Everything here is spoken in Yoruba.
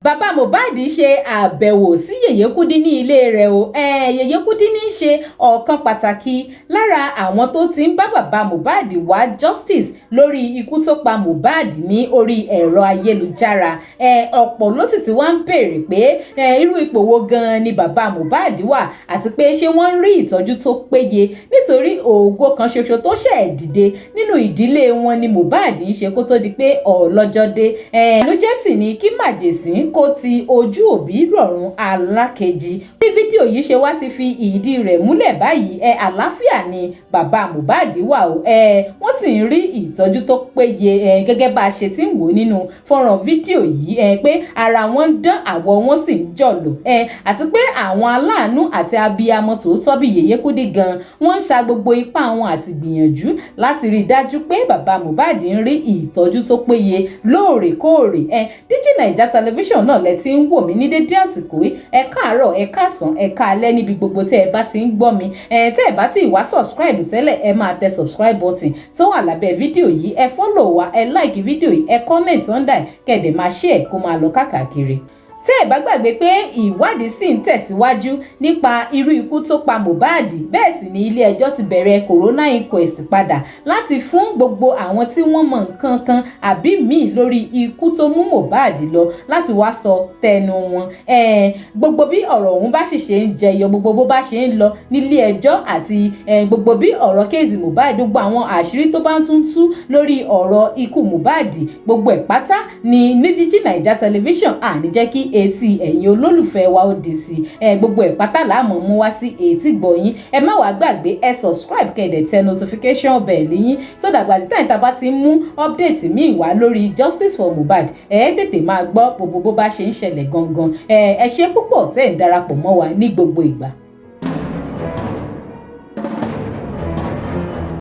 Bàbá Mohbad ṣe àbẹ̀wò sí Yèyé Kúdí ní ilé rẹ̀ o. Yèyé Kúdí ní í ṣe ọ̀kan pàtàkì lára àwọn tó ti ń bá bàbá Mohbad wá justice lórí ikú tó pa Mohbad ní orí ẹ̀rọ ayélujára. Ọ̀pọ̀ ló sì ti wá ń béèrè pé irú ipò wo gan-an ni bàbá Mohbad wà, àti pé ṣé wọ́n ń rí ìtọ́jú tó péye, nítorí ògo kan ṣoṣo tó ṣẹ̀ dìde nínú ìdílé wọn ni Mohbad ń ṣe kó tó di pé ọlọ́jọ́ dé. Ìbànújẹ́ sì ni kí màjèsín kó ti ojú òbí rọ̀run alákejì. Bí fídíò yìí ṣe wá ti fi ìdí rẹ̀ múlẹ̀ báyìí, àlàáfíà ni bàbá Mohbad wà o. Wọ́n sì ń rí ìtọ́jú tó péye, gẹ́gẹ́ bá a ṣe ti ń wò nínú fọ́nrán fídíò yìí, pé ara wọn ń dán, àwọ̀ wọn sì ń jọ̀lọ̀, àti pé àwọn aláàánú àti abiyamọ tòótọ́ bíi Yèyé Kúdí gan wọ́n ń sa gbogbo ipá wọn àti gbìyànjú láti rí i dájú pé bàbá Mohbad ń rí ìtọ́jú tó péye lóòrèkóòrè. Digi Naija Television náà lẹ ti ń wò mí ní dédé àsìkò yìí. Ẹ káàárọ̀, ẹ káàsán, ẹ káalẹ́ níbi gbogbo tẹ́ ẹ bá ti ń gbọ́ mi. Tẹ́ ẹ bá ti wá subscribe tẹ́lẹ̀, ẹ máa tẹ subscribe button tó wà lábẹ́ fídíò yìí. Ẹ follow wa, ẹ like fídíò yìí, ẹ comment under, kẹ́ ẹ dẹ̀ máa share kó máa lọ káàkiri. Tẹ́ ẹ̀ bá gbàgbé pé ìwádìí sì ń tẹ̀síwájú nípa irú ikú tó pa Mohbad, bẹ́ẹ̀ sì ni ilé ẹjọ́ ti bẹ̀rẹ̀ coroner inquest padà láti fún gbogbo àwọn tí wọ́n mọ nǹkan kan àbí míì lórí ikú tó mú Mohbad lọ láti wá sọ tẹnu wọn. Gbogbo bí ọ̀rọ̀ ọ̀hún bá sì ṣe ń jẹyọ, gbogbo bó bá ṣe ń lọ nílé ẹjọ́, àti gbogbo bí ọ̀rọ̀ case Mohbad, gbogbo àwọn àṣírí tó bá ń tún tú lórí ọ̀rọ̀ ikú Mohbad, gbogbo ẹ̀ pátá ni ní Digi Naija Television àní jẹ́ kí etí ẹ̀yin olólùfẹ́ wa ó di sí ẹ. Gbogbo ẹ̀ pátá la máa mú wá sí etí gbọ̀yìn. Ẹ má wàá gbàgbé, ẹ subscribe, kẹ́ ẹ dẹ̀ tẹ notification bell yín, so that gbàdí táyìn tá a bá ti ń mú update míì wá lórí justice for Mohbad, ẹ tètè máa gbọ́ gbogbo bó bá ṣe ń ṣẹlẹ̀ gangan. Ẹ ṣé púpọ̀ tẹ́ ẹ̀ ń darapọ̀ mọ́ wa ní gbogbo ìgbà.